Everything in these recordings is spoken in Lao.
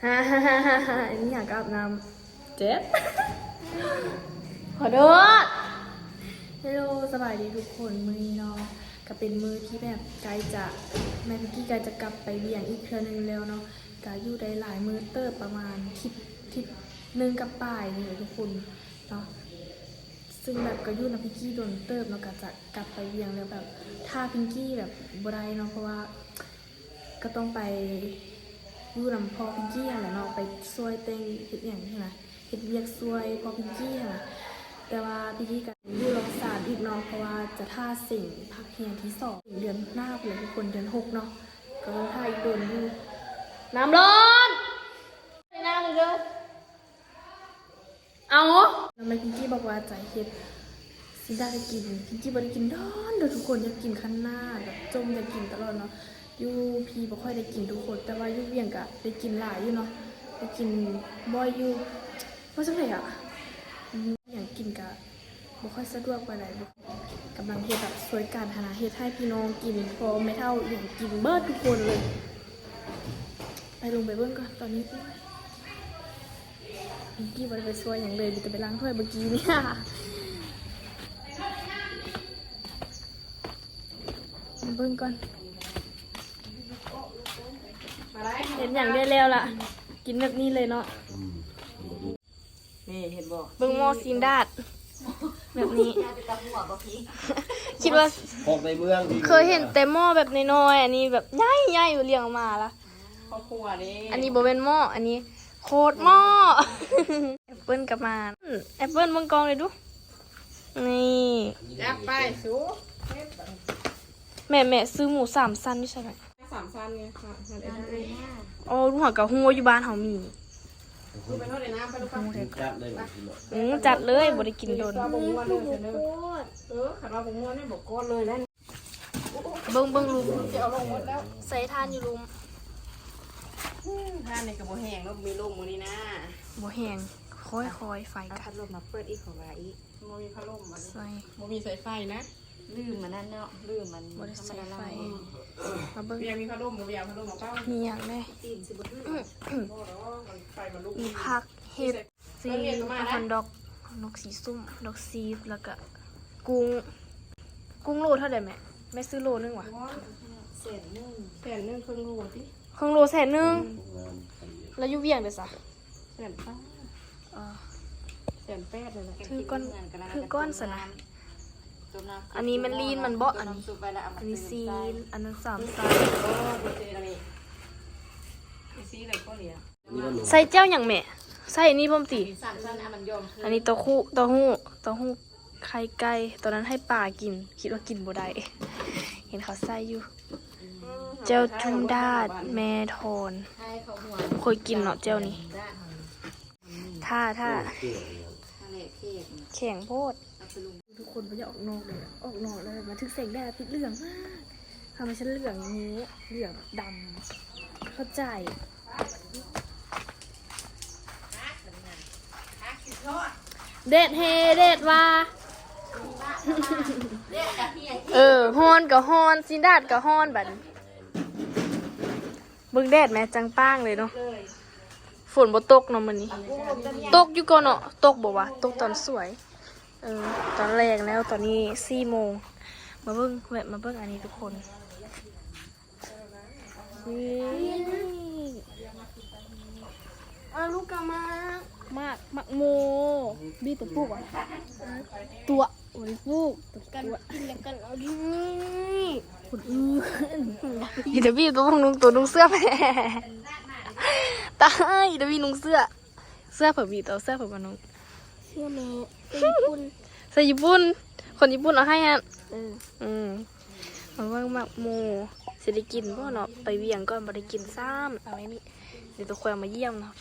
ອັນນີ້ຫາກອາບນ້ຳ ເຈັບ ຂໍໂທດ. ເຮລໂລ ສະບາຍດີທຸກຄົນ. ມື້ນີ້ເນາະ ກະເປັນມື້ທີ່ແບບໃກ້ຈະ ແມ່ພິງກີ້ໃກ້ຈະກັບໄປວຽງອີກເທື່ອໜຶ່ງແລ້ວເນາະ. ກະຢູ່ໄດ້ຫຼາຍມື້ເຕີບ ປະມານທິດ ທິດໜຶ່ງກັບປາຍນີ້ແຫຼະທຸກຄົນເນາະ. ຊຶ່ງແບບກະຢູ່ນຳພິງກີ້ດົນເຕີບເນາະ ກະຈະກັບໄປວຽງແລ້ວ ແບບຖ້າພິງກີ້ແບບບໍ່ໄດ້ເນາະ ເພາະວ່າ ກໍຕ້ອງໄປຢູ່ນຳພໍ່ພິງກີ້ຫັ້ນແຫຼະເນາະ ໄປຊ່ວຍແຕ່ງເຮັດຫຍັງຫັ້ນນະ ເຮັດວຽກຊ່ວຍພໍ່ພິງກີ້ຫັ້ນນະ. ແຕ່ວ່າພິງກີ້ກໍຢູ່ລອງຊານອີກເນາະ ເພາະວ່າຈະຖ້າເສັງພາກຮຽນທີສອງເດືອນໜ້າພຸ້ນແຫຼະທຸກຄົນ ເດືອນຫົກເນາະ ກໍຕ້ອງຖ້າອີກດົນຢູ່. ນ້ຳຮ້ອນ ນ້ຳເດີ. ເອົາ ແລ້ວແມ່ພິງກີ້ບອກວ່າຈະເຮັດຊີ້ນດາດໃຫ້ກິນ. ພິງກີ້ບໍ່ໄດ້ກິນດົນເດີທຸກຄົນ ຢາກກິນຂະໜາດ ແບບຈົ່ມຢາກກິນຕະຫຼອດເນາະ. ຢູ່ພີ້ບໍ່ຄ່ອຍໄດ້ກິນທຸກຄົນ ແຕ່ວ່າຢູ່ວຽງກະໄດ້ກິນຫຼາຍຢູ່ເນາະ ໄດ້ກິນບ່ອຍຢູ່. ວ່າຈັ່ງໃດອະ ຫຍັງກິນກະບໍ່ຄ່ອຍສະດວກປານໃດ. ກຳລັງເຮັດແບບຊ່ວຍກັນຫັ້ນນະ ເຮັດໃຫ້ພີ່ນ້ອງກິນ ເພາະແມ່ເຖົ້າອີ່ຫຍັງກິນເບິດທຸກຄົນເລີຍ. ໄປລົງໄປເບິ່ງກ່ອນຕອນນີ້. ໂອ້ຍ ພິງກີ້ບໍ່ໄດ້ໄປຊ່ວຍຫຍັງເລີຍ ມີແຕ່ໄປລ້າງຖ້ວຍເມື່ອກີ້ນີ້. ມາເບິ່ງກ່ອນ ເຮັດຫຍັງໄດ້ແລ້ວລະ ກິນແບບນີ້ເລີຍເນາະ. ນີ້ເຫັນບໍ່ ເບິ່ງໝໍ້ຊີ້ນດາດແບບນີ້ ຄິດວ່າ ຂອງໃນເມືອງ ເຄີຍເຫັນແຕ່ໝໍ້ແບບນ້ອຍໆ ອັນນີ້ແບບໃຫຍ່ໆ ລ້ຽງອອກມາລະ ຄອບຄົວເດ້. ອັນນີ້ບໍ່ແມ່ນໝໍ້ ອັນນີ້ໂຄດໝໍ້. ແອັບເປິ້ນກໍມາ ແອັບເປິ້ນເບິ່ງກ້ອງເລີຍດູ ນີ້ ຈັບໄປສູ. ແມ່ ແມ່ຊື້ໝູສາມຊັ້ນຢູ່ໃສແມ່? ສາມຊັ້ນນີ້ ໂອ້ ລູກເຮົາກໍຮູ້ວ່າຢູ່ບ້ານເຮົາມີ. ອືມ ຈັດເລີຍ ບໍ່ໄດ້ກິນດົນ. ເອີ ຄັນວ່າບໍ່ມ່ວນນີ້ບໍ່ກອດເລີຍແຫຼະ. ເບິ່ງ ເບິ່ງລຸ່ມ ຊິເອົາລົງໝົດແລ້ວ ໃສ່ຖ່ານຢູ່ລຸ່ມ. ຖ່ານນີ້ກໍບໍ່ແຫ້ງເນາະ ມີລົງມື້ນີ້ນະ ບໍ່ແຫ້ງ ຄ່ອຍໆ ໄຟກໍ ເອົາພັດລົມມາເປີດອີກ ເຂົາວ່າອີກ. ບໍ່ມີພັດລົມ ໃສ່ ບໍ່ມີສາຍໄຟນະ. ລືມອັນນັ້ນເນາະ ລືມມັນ ບໍ່ໄດ້ໃສ່ໄຟ. ມາເບິ່ງ ມີຫຍັງ ມີພັດລົມບໍ່? ມີຫຍັງ ພັດລົມມາເປົ່າ ມີຫຍັງແດ່? ຕີນຊິບໍ່ຖືກ ບໍ່ດອກ ມັນໄຟມັນລຸກ ມີຜັກ ເຫັດ ຊີ ອາຮອນດອກ ນົກສີສົ້ມ ດອກຊີດ ແລ້ວກະກຸ້ງ. ກຸ້ງໂລເທົ່າໃດແມ່? ແມ່ຊື້ໂລໜຶ່ງຫວາ? ແສນໜຶ່ງ ແສນໜຶ່ງ ເຄິ່ງໂລຕິ ເຄິ່ງໂລແສນໜຶ່ງ. ແລ້ວຢູ່ວຽງເດຊະ? ແສນປາຍ ເອີ ແສນແປດນັ້ນແຫຼະ ຖືກກ່ອນ ຖືກກ່ອນຊັ້ນນະ. ອັນນີ້ແມ່ນລີນມັນເບາະ ອັນນີ້ ອັນນີ້ຊີນ ອັນນັ້ນສາມຊັ້ນ. ໃສ່ແຈ່ວຫຍັງແມ່? ໃສ່ອັນນີ້ພ້ອມຕິ? ອັນນີ້ເຕົ້າຫູ້ ເຕົ້າຫູ້ ເຕົ້າຫູ້ໄຂ່ໄກ່ ຕອນນັ້ນໃຫ້ປາກິນ ຄິດວ່າກິນບໍ່ໄດ້ ເຫັນເຂົາໃສ່ຢູ່. ແຈ່ວຈຸ້ມດາດແມ່ທອນ ບໍ່ເຄີຍກິນເນາະແຈ່ວນີ້. ຖ້າ ຖ້າ ແຂງໂພດ. ທຸກຄົນບໍ່ຢາກອອກນອກເລີຍ ອອກນອກແລ້ວມາຖືກແສງແດດຕິດເຫຼືອງມາກ. ທຳໄມຊັ້ນເຫຼືອງນີ້ ເຫຼືອງດຳ ເຂົ້າໃຈ. ແດດແຮ ແດດວ່າ ເອີ ຮ້ອນກໍຮ້ອນ ຊີ້ນດາດກໍຮ້ອນບັດນີ້. ເບິ່ງແດດແມ້ ຈັ່ງປ້າງເລີຍເນາະ. ຝົນບໍ່ຕົກເນາະມື້ນີ້ ຕົກຢູ່ກໍເນາະ ຕົກບໍ່ວະ? ຕົກຕອນສວຍ. ເອີ ຕອນແລງແລ້ວ ຕອນນີ້ສີ່ໂມງ. ມາເບິ່ງ ແວະມາເບິ່ງອັນນີ້ທຸກຄົນ. ນີ້ ອາ ລູກກະໝາກ ໝາກ ໝາກໂມ ບີຕົວປູກຫວາ? ຕົວະ ບໍ່ໄດ້ປູກ ຕົວະ ກັນກິນແລ້ວກັນເອົາດີ. ຄົນອື່ນ ອີຕາບີຕົວນຸ່ງ ຕົວນຸ່ງເສື້ອແມ່. ຕາຍ ອີຕາບີນຸ່ງເສື້ອ ເສື້ອເຜີບີຕົວ ເສື້ອເຜີບໍ່ນຸ່ງ. ເສື້ອແມ່ ເສື້ອຍີ່ປຸ່ນ ເສື້ອຍີ່ປຸ່ນ ຄົນຍີ່ປຸ່ນເອົາໃຫ້ຫັ້ນ. ເອີ ອືມ ມາເບິ່ງໝາກໂມ ຊິໄດ້ກິນບໍ່ເນາະ? ໄປວຽງກ່ອນ ບໍ່ໄດ້ກິນຊ້ຳ. ເອົາໄວ້ນີ້ ດຽວໂຕຄ່ອຍເອົາມາຢ້ຽມເນາະ.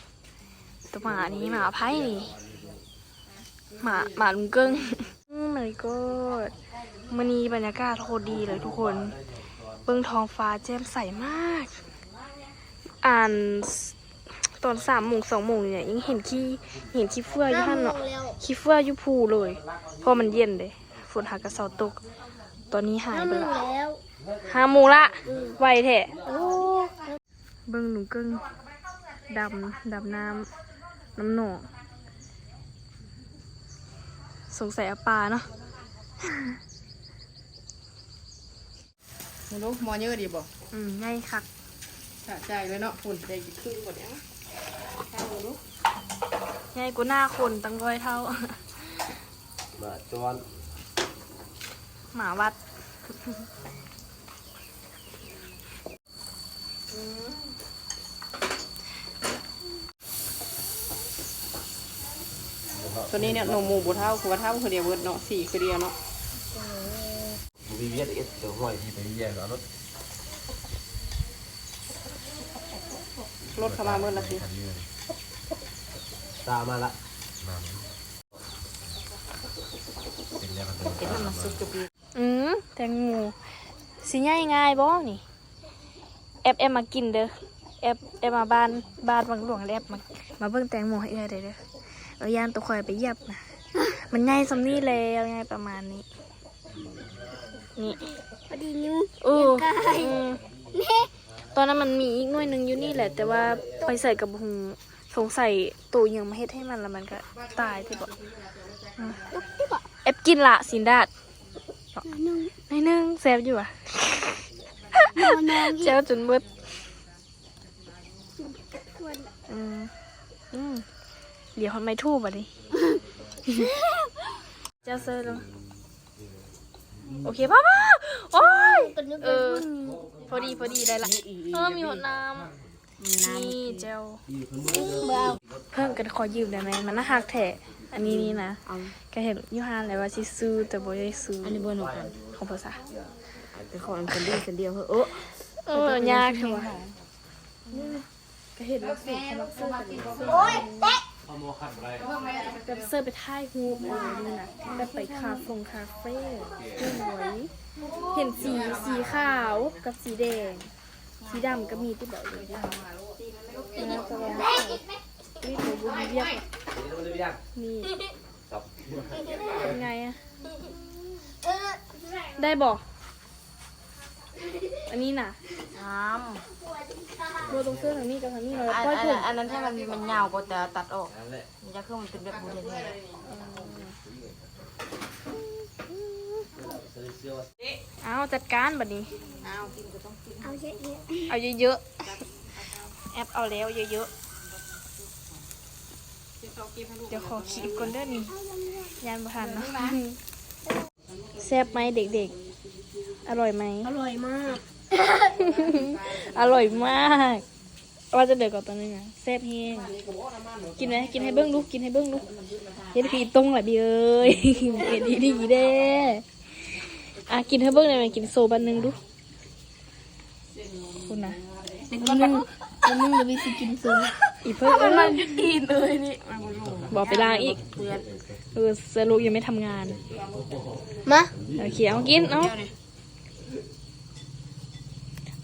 ໂຕໝານີ້ ໝາໃຜນີ້? ໝາ ໝາລຸງເກິ່ງ. ອືມ my god ມື້ນີ້ບັນຍາກາດໂຄດດີເລີຍທຸກຄົນ ເບິ່ງທ້ອງຟ້າແຈ່ມໃສມາກ. ອັນ ຕອນສາມໂມງ ສອງໂມງນີ້ຍັງເຫັນຂີ້ ເຫັນຂີ້ເຝື້ອຢູ່ຫັ້ນເນາະ ຂີ້ເຝື້ອຢູ່ພູເລີຍ ເພາະມັນເຢັນເດ້. ຝົນຫາກະເຊົາຕົກ ຕອນນີ້ຫາຍໄປແລ້ວ ຫ້າໂມງແລ້ວ ຫ້າໂມງລະ ອືມ ໄວແທ້. ໂອ້ ເບິ່ງລຸງເກິ່ງ ດຳ ດຳນ້ຳ ນ້ຳໜອງ ສົງໄສເອົາປາເນາະ. ເບິ່ງດູ ໝໍ້ເຍີະດີບໍ່? ອືມ ໃຫຍ່ຄັກ ສະໃຈເລີຍເນາະ. ພຸ້ນ ໄດ້ກິນຄຶ່ງບໍ່ນີ້? ເອົາເບິ່ງດູ ໃຫຍ່ກວ່າໜ້າຄົນຕັ້ງຮ້ອຍເທົ່າ. ໝາຈອນ ໝາວັດ. ໂຕນີ້ເນາະ ນົມໝູບໍ່ເທົ້າ ຄືວ່າເທົ້າຄືດຽວເບິດເນາະ ສີຄືດຽວເນາະ. ບໍ່ມີວຽກເຮັດ ເຈົ້າຫ້ອຍທີ່ໄປວຽກເອົາລົດ ລົດເຂົ້າມາເບິດລະຕິ. ຕາມມາລະ ມາ ເປັນແນວ ເປັນນ້ຳມັນສຸກກະບີ. ອືມ ແຕງໂມ ຊິໃຫຍ່ງ່າຍບໍ່ນີ້? ແອບ ແອບມາກິນເດີ ແອບ ແອບມາບ້ານ ບ້ານວັງຫຼວງ ແອບມາ ມາເບິ່ງແຕງໂມໃຫ້ເອື້ອຍໄດ້ເດີ. ເອີ ຢ້ານໂຕຂ້ອຍໄປຢຽບນະ ມັນໃຫຍ່ສ່ຳນີ້ແລ້ວ ໃຫຍ່ປະມານນີ້ ນີ້ ພໍດີນິ້ວ ເອີ ອືມ ນີ້ ຕອນນັ້ນມັນມີອີກໜ່ວຍໜຶ່ງຢູ່ນີ້ແຫຼະ ແຕ່ວ່າໄປໃສກະບໍ່ຮູ້ ສົງໄສໂຕອີ່ຫຍັງມາເຮັດໃຫ້ມັນ ແລ້ວມັນກະຕາຍຕິບໍ. ອືມ ແອບກິນລະ ຊີ້ນດາດ ໜ້ອຍໜຶ່ງ ໜ້ອຍໜຶ່ງ ແຊບຢູ່ຫວາ ແຈ່ວຈົນເບິດ. ອືມ ອືມ ດຽວຮອດໄມ້ທູບບາດນີ້ ແຈ່ວເຊີຍລົງ. ໂອເຄ ພໍ ພໍ ໂອ້ຍ ເອີ ພໍດີ ພໍດີ ໄດ້ລະ. ເອີ ມີຮອດນ້ຳ ນີ້ແຈ່ວ ເພິ່ນກະຂໍຢືມໄດ້ໄໝ? ມັນໜ້າຮັກແທ້ ອັນນີ້ນີ້ນະ ກະເຫັນຢູ່ຮ້ານແລ້ວວ່າຊິຊື້ ແຕ່ບໍ່ໄດ້ຊື້. ອັນນີ້ບໍ່ນຳກັນ ຂອງເພິ່ນຊະ ແຕ່ຂອງອັນເພິ່ນດີ ອັນດຽວເຮີ້. ໂອ້ ເອີ ຍາກແທ້ຫວາ ກະເຫັນວ່າຊື້ ເຂົາມັກຊື້ກັນ ແບບເຊີບໄປຖ່າຍຮູບ ເອີ ນີ້ນະ ແບບໄປຄາຟົງຄາເຟ ສວຍ ເຫັນສີ ສີຂາວກັບສີແດງ ສີດຳກະມີຕິບໍ. ນີ້ໂຕບໍ່ມີວຽກ ນີ້ ເປັນໄງອະ ໄດ້ບໍ່? ອັນນີ້ນະ ງາມ ບໍ່ຕ້ອງເຊື່ອທາງນີ້ກັບທາງນີ້ ເຮົາປ່ອຍຜົມ ອັນນັ້ນ ອັນນັ້ນ ຖ້າມັນ ມັນຍາວກວ່າ ແຕ່ຕັດອອກ ຢາກຄືມັນເປັນແບບບູແທ້ໆ. ເອົາ ຈັດການບາດນີ້ ເອົາ ເອົາເຍີະໆ ເອົາເຍີະໆ ແອບເອົາແລ້ວເຍີະໆ. ດຽວຂໍຄີບກ່ອນເດີນີ້ ຢ້ານບໍ່ທັນເນາະ. ແຊບໄໝເດັກໆ? ອະລ່ອຍໄໝ? ອະລ່ອຍມາກ ອະລ່ອຍມາກ. ວ່າຈັ່ງໃດກໍຕອນນີ້ນະ ແຊບແຮງ. ກິນໄໝ? ກິນໃຫ້ເບິ່ງດູ ກິນໃຫ້ເບິ່ງດູ. ເຮັດພີຕົງລະບີເອີຍ ເຮັດດີໆເດ້. ອ່ະ ກິນໃຫ້ເບິ່ງໄດ້ໄໝ? ກິນໂຊບາດໜຶ່ງດູ. ພຸ້ນນະ ເປັນຄົນໜຶ່ງ ຄົນໜຶ່ງລະມີຊິກິນຊຸມ ອີເພິ່ນ ມັນຢູ່ຕີນເອີຍນີ້ ມັນບໍ່ລົງ ບໍ່ໄປລ້າງອີກ ເປື້ອນ ເອີ ເຊື້ອໂລກຍັງໄມ່ທຳງານ ມາ ໂອເຄ ເອົາກິນ ເອົາ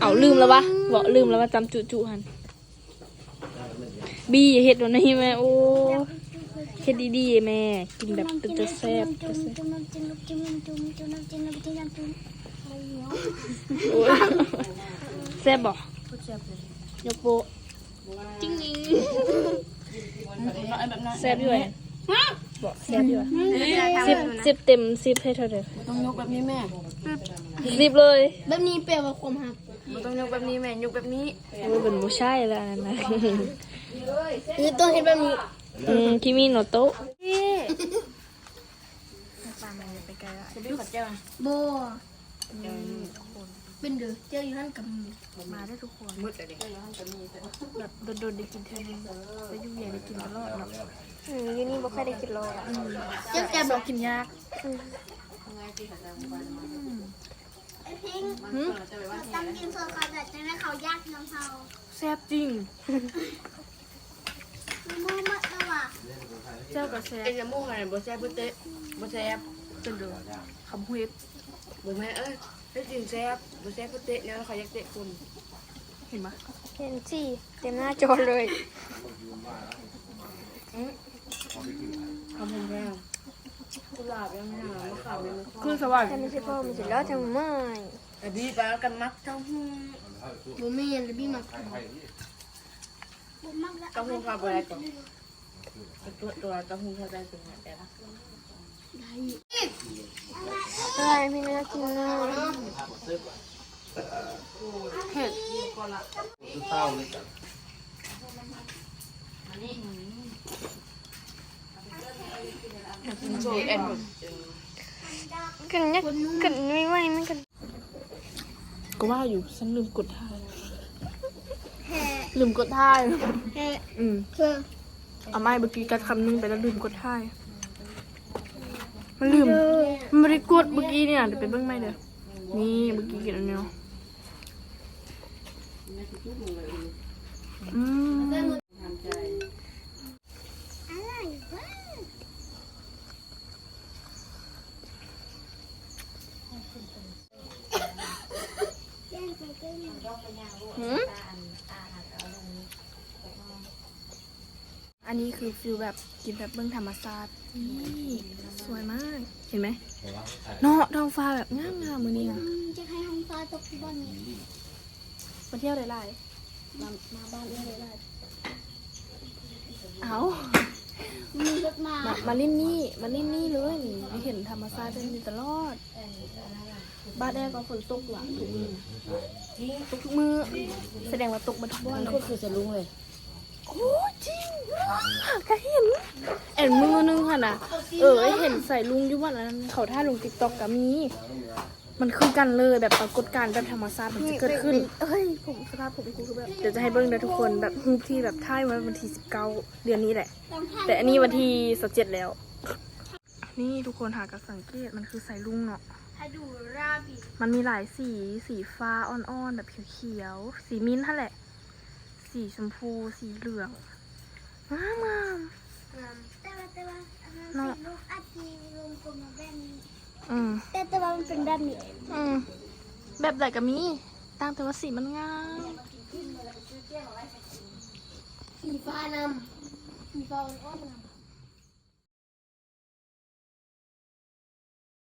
ເອົາ ລືມແລ້ວວະ ເວົ້າລືມແລ້ວວ່າຈຳຈຸໆຫັ້ນ. ບີ ຢ່າເຮັດແນວນີ້ແມ່ ໂອ້ ເຮັດດີໆແມ່ ກິນແບບເປັນຕາແຊບ ຕາແຊບ ໂອ້ຍ ແຊບບໍ່? ໂປະ ຈິງໆ ແຊບຢູ່ຫວາ? ບໍ່ ແຊບຢູ່ຫວາ? ສິບ ສິບເຕັມສິບໃຫ້ເທົ່າໃດ? ຕ້ອງຍົກແບບນີ້ແມ່ ສິບເລີຍ ແບບນີ້ແປວ່າຄວາມຮັກ ບໍ່ຕ້ອງຍົກແບບນີ້ແມ່ ຍົກແບບນີ້. ໂອ້ຍ ເປັນຜູ້ຊາຍແລ້ວອັນນັ້ນນະ ເອີ ຕ້ອງເຮັດແບບນີ້ ອືມ ຄິມິໂນໂຕະ ບໍ່ ເປັນເດີ ເຈົ້າຢູ່ຫັ້ນກະມີ ມາເດີທຸກຄົນ ໝົດແລ້ວເດ້ ແບບດົນໆໄດ້ກິນເທື່ອໜຶ່ງ ແຕ່ຢູ່ວຽງໄດ້ກິນຕະຫຼອດເນາະ ອືມ ຢູ່ນີ້ບໍ່ຄ່ອຍໄດ້ກິນຫຼອດ ອືມ ແຊບບໍ່? ກິນຍາກ ອືມ ໄອ້ພິງ ຫືມ ຕຳກິນເຂົ້າແບບຈັ່ງໃດເຂົາຢາກນຳເຮົາ ແຊບຈິງ ມື້ໝົດແລ້ວຫວາ ເຈົ້າກະແຊບ ເອັນຍາໝູຫັ້ນບໍ່ແຊບ ບໍ່ແຊບ ເປັນເດີ ຄຳເຮັດ ບໍ່ແມ່ນ ເອີຍ ເຮັດຈິງແຊບ ບໍ່ແຊບ ເຂົາເຕະແນວເຂົາຢາກເຕະຄົນ ເຫັນບໍ່ ເຫັນຊິ ເຕັມໜ້າຈໍເລີຍ ອືມ ຄຳເຫັນແລ້ວ ກຸຫຼາບຍັງໜາ ມະຂາມຍັງບໍ່ ຄືສະຫວັນ ແຕ່ມັນຊິພໍມັນຊິລອດທຳໄມ ລະບີປາກັນມັກເຈົ້າຫູ ບໍ່ແມ່ນ ລະບີມັກ ເອີ ເຕົ້າຫູ້ທອດບໍ່ໄດ້ກໍ ຕົວ ຕົວເຕົ້າຫູ້ທອດໄດ້ຕົວນີ້ແຕ່ລະ ໄດ້ ອະໄລ ພີ່ນ້ອງກິນເລີຍ ເຜັດ ກິນ ກິນ ກິນ ກິນ ກິນ ກໍວ່າຢູ່ ຊັ້ນລືມກົດຖ່າຍ ລືມກົດຖ່າຍ ອືມ ເອົາໃໝ່ ເມື່ອກີ້ກັດຄຳໜຶ່ງໄປແລ້ວລືມກົດຖ່າຍ ມັນລືມ ມັນບໍ່ໄດ້ກົດເມື່ອກີ້ນີ້ນະ ດຽວໄປເບິ່ງໃໝ່ເດີ ນີ້ເມື່ອກີ້ກິນອັນນີ້ ອືມ. ຫືມ ອັນນີ້ຄືຟີລແບບກິນແບບເບິ່ງທຳມະຊາດ ນີ້ ສວຍມາກ ເຫັນໄໝ ເນາະ ທ້ອງຟ້າແບບງາມໆ ມື້ນີ້ນະ ອືມ ຢາກໃຫ້ທ້ອງຟ້າຕົກທີ່ບ່ອນນີ້ ມາທ່ຽວຫຼາຍໆ ມາ ມາບ້ານເອື້ອຍຫຼາຍໆ ເອົ້າ ມີລົດມາ ມາ ມາຫຼິ້ນນີ້ ມາຫຼິ້ນນີ້ເລີຍນີ້ ໄດ້ເຫັນທຳມະຊາດແບບນີ້ຕະຫຼອດ ບ້ານເອື້ອຍກໍຝົນຕົກຫຼາຍທຸກມື້ ຕົກທຸກມື້ ສະແດງວ່າຕົກມາທຸກບ່ອນເລີຍ ຄືສະລຸງເລີຍ ໂອ້ ຈິງ ຫາກະເຫັນ ແອນມື້ໜຶ່ງຫັ້ນນະ ເອີ ເຫັນໃສ່ລຸງຢູ່ບ່ອນອັນນັ້ນ ເຂົາຖ່າຍລົງຕິກຕັອກກະມີ ມັນຄືກັນເລີຍ ແບບປາກົດການແບບທຳມະຊາດມັນຈະເກີດຂຶ້ນ ເອີຍ ຜົມ ສະພາບຜົມກູຄືແບບ ດຽວຈະໃຫ້ເບິ່ງເດີທຸກຄົນ ແບບຮູບທີ່ແບບຖ່າຍໄວ້ວັນທີສິບເກົ້າ ເດືອນນີ້ແຫຼະ ແຕ່ອັນນີ້ວັນທີຊາວເຈັດແລ້ວ ນີ້ທຸກຄົນຫາກະສັງເກດ ມັນຄືໃສ່ລຸງເນາະ ໃຫ້ດູລາບີ ມັນມີຫຼາຍສີ ສີຟ້າອ່ອນໆ ແບບຂຽວໆ ສີມິນຫັ້ນແຫຼະ ສີຊົມພູ ສີເຫຼືອງ ງາມໆ ງາມ ແຕ່ວ່າ ແຕ່ວ່າ ເນາະ ສີລຸງອາດຊິລົງກົມມາແບບນີ້ ອືມ ແຕ່ ແຕ່ວ່າມັນເປັນແບບນີ້ ອືມ ແບບໃດກະມີ ຕ່າງແຕ່ວ່າສີມັນງາມ ສີຟ້ານຳ ສີຟ້າອ່ອນໆນຳ.